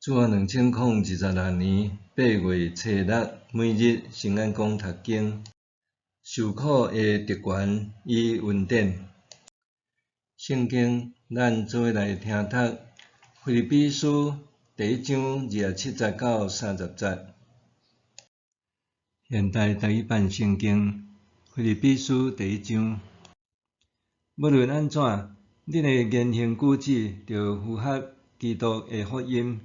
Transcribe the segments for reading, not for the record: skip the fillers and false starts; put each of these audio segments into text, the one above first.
主後2026年8月初六，每日聖安講讀經，受苦的特權與恩典。聖經，咱做伙來聽讀腓立比書第一章27節到30節。現代台語版聖經腓立比書第一章，無論按怎，恁的言行舉止著符合基督的福音。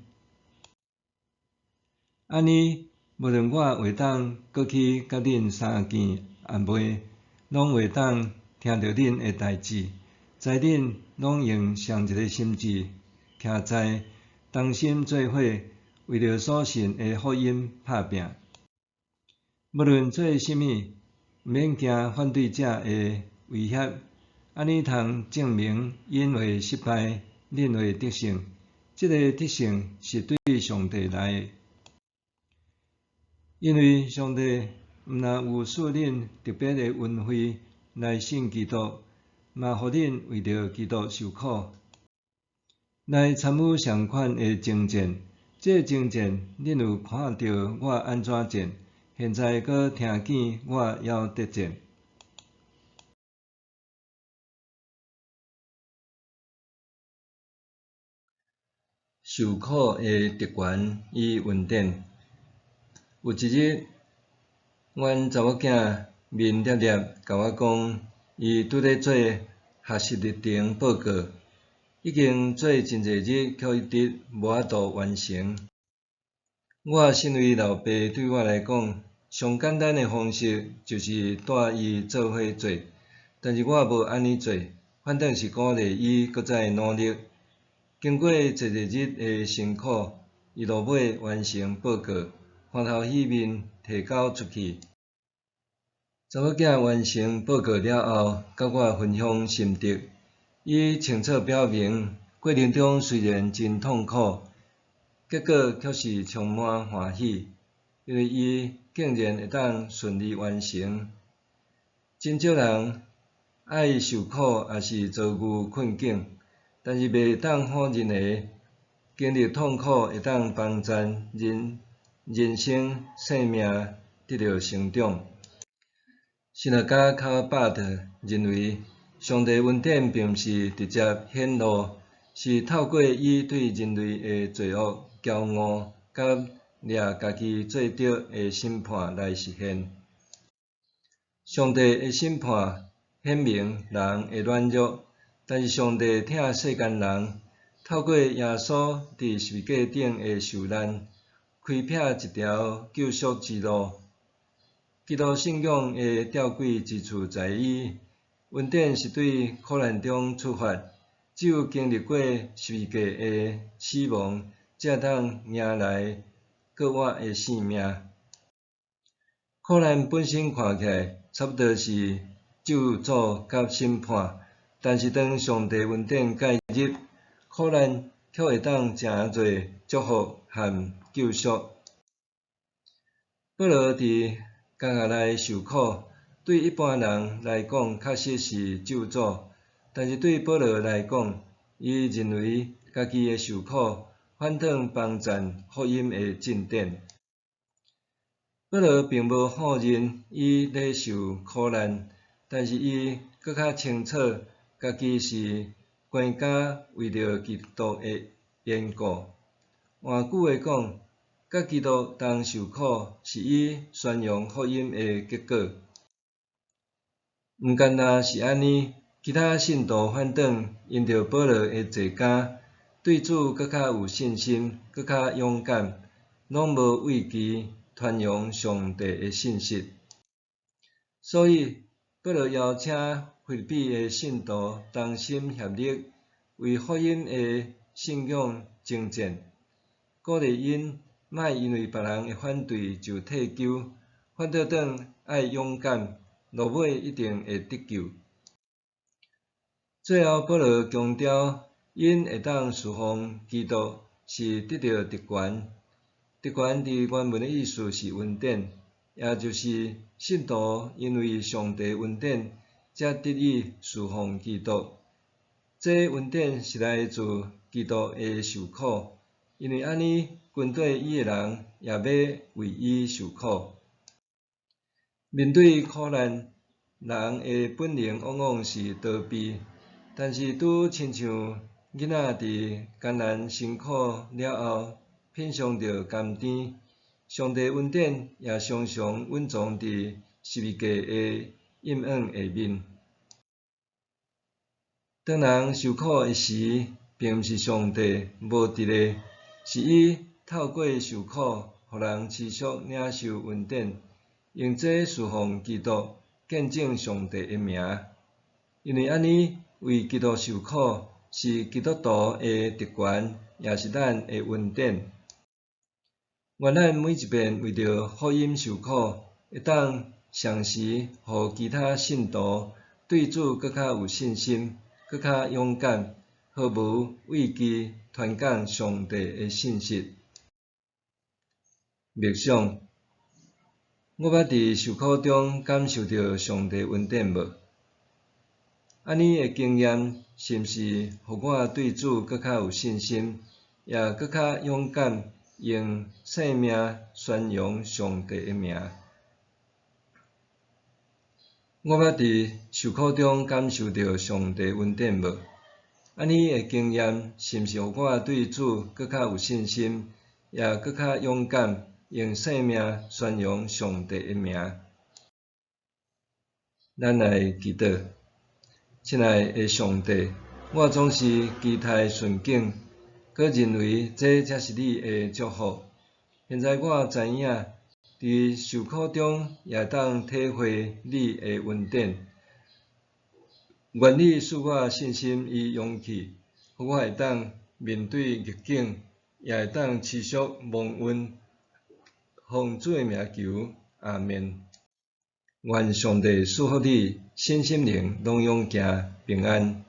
按呢，無論我會當閣去佮恁相見抑未，攏會當聽著恁的代誌，知恁攏用相一个心志，徛在同心做伙，為著所信的福音拍拚。無論做啥物，毋免驚反對者的威脅，按呢通證明𪜶會失敗，恁會得勝。這个得勝是對上帝來的。因為上帝毋但有賜恁特別的恩惠來信基督，嘛予恁為著基督受苦，來參與相款的征戰。這个征戰，恁有看著我按怎戰，現在閣聽見我猶佇戰。受苦的特權與恩典。有一日，阮查某囝面粒粒共我講，伊拄咧做學習歷程報告，已經做真濟日，卻一直無法度完成。我身為老爸，對我來講，上簡單的方式就是帶伊做伙做，但是我無按呢做，反倒是鼓勵伊閣再努力。經過濟濟日的辛苦，伊落尾完成報告，歡頭喜面提交出去。查某囝完成報告了後，佮我分享心得。伊清楚表明，過程中雖然真痛苦，結果卻是充滿歡喜，因為伊竟然會當順利完成。真少人愛受苦，抑是遭遇困境，但是袂當否認的，經歷痛苦會當幫助人人生生命得著成長。神學家卡爾巴特認為，上帝恩典並毋是直接顯露，是透過伊對人類的罪惡、驕傲佮掠家己做著的審判來實現。上帝的審判顯明人的軟弱，但是上帝疼世間人，透過耶穌佇十字架頂的受難，開闢一條救贖之路。基督信仰的吊詭之處在於，恩典是對苦難中出發，只有經歷過十字架的死亡，才通迎來閣活的生命。苦難本身看起來差不多是咒詛佮審判，但是當上帝恩典介入，苦難卻會當成做祝福和救贖。保羅佇監獄內受苦，對一般人來講確實是咒詛，但是對保羅來講，伊認為家己的受苦反倒幫贊福音的進展。保羅並無否認伊咧受苦難，但是伊閣較清楚家己是關監為著基督的緣故。換句話講，佮基督同受苦是伊宣揚福音的結果。毋干焦是按呢，其他信徒反倒因著保羅的坐監，對主閣較有信心，閣較勇敢，攏無畏懼傳揚上帝的信息。所以，保羅邀請腓立比的信徒同心協力，為福音的信仰征戰，鼓勵𪜶莫因為別人的反對就退縮，反倒轉愛勇敢，落尾一定會得救。最後，保羅強調，𪜶會當事奉基督是得著特權。特權佇原文的意思是恩典，也就是信徒因為上帝恩典，才得以事奉基督。這恩典是來自基督的受苦，因為按呢，跟綴伊的人也欲為伊受苦。面對苦難，人的本能往往是逃避，但是拄親像囡仔佇艱難辛苦了後，品嚐著甘甜，上帝恩典也常常蘊藏佇十字架的陰影下面。當人受苦的時，並毋是上帝無佇咧，是伊透過受苦，予人持續領受恩典，用這事奉基督，見證上帝的名。因為按呢，為基督受苦，是基督徒的特權，也是咱的恩典。願咱每一遍為著福音受苦，會當同時予其他信徒對主閣較有信心，閣較勇敢，毫無畏懼傳講上帝的信息。默想，我捌佇受苦中感受著上帝恩典無？按呢的經驗，是毋是予我對主閣較有信心，也閣較勇敢，用生命宣揚上帝的名？我捌佇受苦中感受著上帝恩典無？按呢的經驗，是毋是予我對主閣較有信心，也閣較勇敢，用生命宣揚上帝的名？咱來祈禱。親愛的上帝，我總是期待順境，閣認為這才是你的祝福。現在我知影，佇受苦中也會當體會你的恩典。願你賜我信心與勇氣，予我會當面對逆境，也會當持續蒙恩。奉主的名求，阿們。願上帝賜福你，身心靈攏勇健平安。